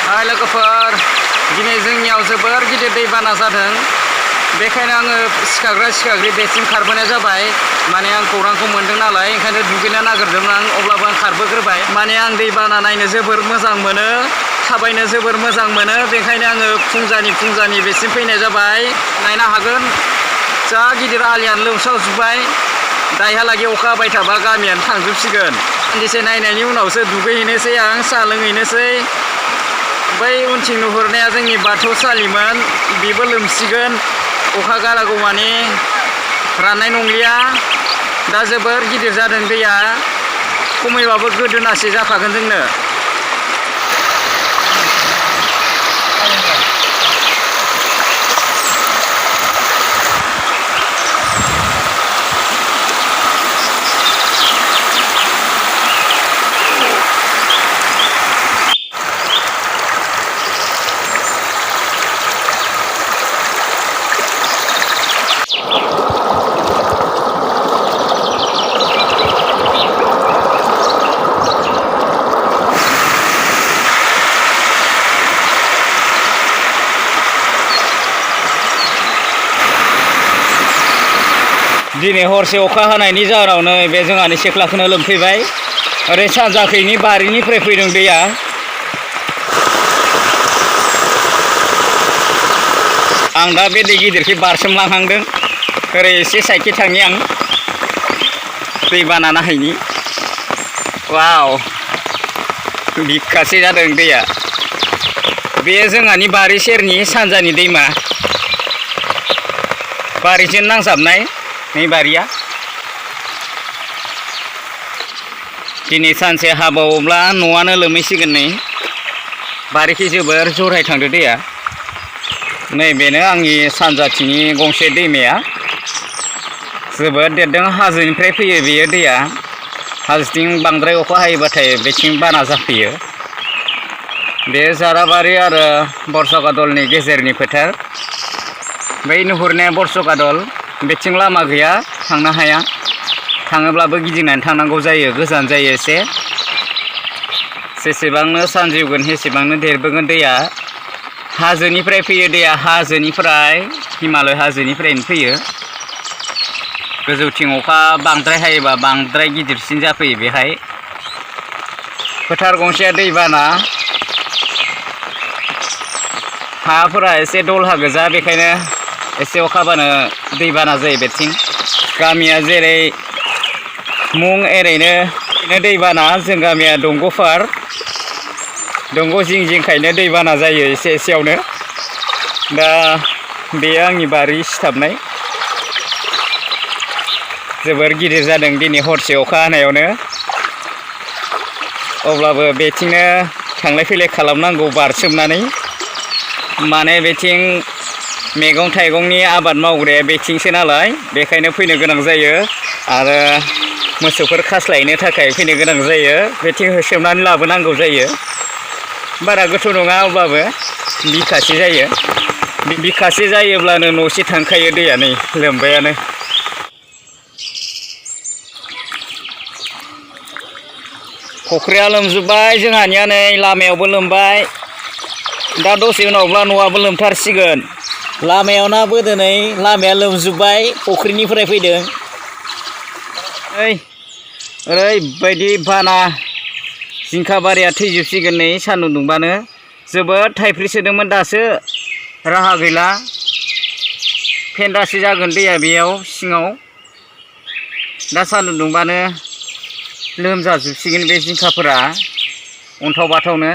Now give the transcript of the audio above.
हाय लोगोफोर, दिनै जोंनियाव जोबोर गिदिर दैबाना जादों। बेखायनो आङो सिखाग्रि बेसिम खारबोनाय जाबाय। माने आं खौरांखौ मोनदों नालाय, ओंखायनो दुगैनो नागिरदोंमोन आं, अब्लाबो आं खारबोग्रोबाय। माने आं दैबाना नायनो जोबोर मोजां मोनो, थाबायनो जोबोर मोजां मोनो। बेखायनो आङो फुंजानि बेसिम फैनाय जाबाय। नायनो हागोन, जा गिदिर आलियानो लोमसावजोब्बाय। दाहालागै अखा हाबाय थाबा गामियानो थांजोबसिगोन। दान्दिसे नायनायनि उनावसो दुगैहैनोसै आं, साहा लोंहैनोसै। बै उनथिं नुहुरनाया जोंनि बाथौसालिमोन, बेबो लोमसिगोन। अखा गारागौ माने राननाय नंलिया। दा जोबोर गिदिर जादों दैया, खमैबाबो गोदोनासे जाखागोन जोंनो। दिनै हरसे अखा हानायनि जाहोनावनो बे जोंहानि सेख्लाखौनो लोमफैबाय। ओरै सानजाखैनि बारिनिफ्राय फैदों दैया। आं दा बे दै गिदिरखै बारसोमलांहांदों। ओरै एसे साइडखै थांनि आं, दैबाना नायहैनि। वाव, बिखासे जादों दैया। बे जोंहानि बारि सेरनि सानजानि दैमा, बारिजों नांजाबनाय नै बारिया। दिनै सानसे हाबावोब्ला न'आनो लोमहैसिगोन। नै बारिखै जोबोर जराय थांदो दैया। नै बेनो आंनि सानजाथिंनि गंसे दैमाया, जोबोद देरदों। हाजोनिफ्राय फैयो बेयो दैया। हाजोथिं बांद्राय अखा हायोबाथाय बेथिं बाना जाफैयो। बे जाराबारि आरो बरस'कादलनि गेजेरनि फोथार। बै नुहुरनाया बरस'कादल, बेथिं लामा गैया, थांनो हाया। थाङोब्लाबो गिदिंनानै थांनांगौ जायो, गोजान जायो एसे। जेसेबांनो सानजौगोन एसेबांनो देरबोगोन दैया। हाजोनिफ्राय फैयो दैया, हाजोनिफ्राय, हिमालय हाजोनिफ्रायनो फैयो। गोजौथिं अखा बांद्राय हायोबा बांद्राय गिदिरसिन जाफैयो बेहाय। फोथार गंसेया दैबाना, हाफोरा एसे दलहा गोजा, बेखायनो एसे अखाबानो दैबाना जायो बेथिं। गामिया जेरै मुं एरैनो दैबाना। जों गामिया दंग'फार, दंग' जिंखायनो दैबाना जायो एसे एसेयावनो। दा बेयो आंनि बारि सिथाबनाय। जोबोर गिदिर जादों दिनै हरसे अखा हानायावनो। अब्लाबो बेथिंनो थांलाय फैलाय खालामनांगौ बारसोमनानै। माने बेथिं मैगं थाइगंनि आबाद मावग्राया बेथिंसो नालाय, बेखायनो फैनो गोनां जायो। आरो मोसौफोर खास्लायनो थाखाय फैनो गोनां जायो। बेथिं होसोमनानै लाबोनांगौ जायो। बारा गोथौ नङा, अब्लाबो बिखासे जायो। बिखासे जायोब्लानो न'से थांखायो दैया। नै लोमबायानो। फख्रिया लोमजोब्बाय जोंहानिया, नै लामायावबो लोमबाय। दा दसे उनावब्ला न'आबो लोमथारसिगोन। लामायाव ना बोदो, नै लामाया लोमजोब्बाय, फख्रिनिफ्राय फैदों। ओरैबायदि बाना, जिंखा बारिया थैजोबसिगोन नै सान्दुं दुंबानो। जोबोद थाइफ्रि सोदोंमोन, दासो राहा गैला। फेन्दासे जागोन दैया बेयाव सिङाव। दा सान्दुं दुंबानो लोमजाजोबसिगोन बे जिंखाफोरा, अन्थाव बाथावनो।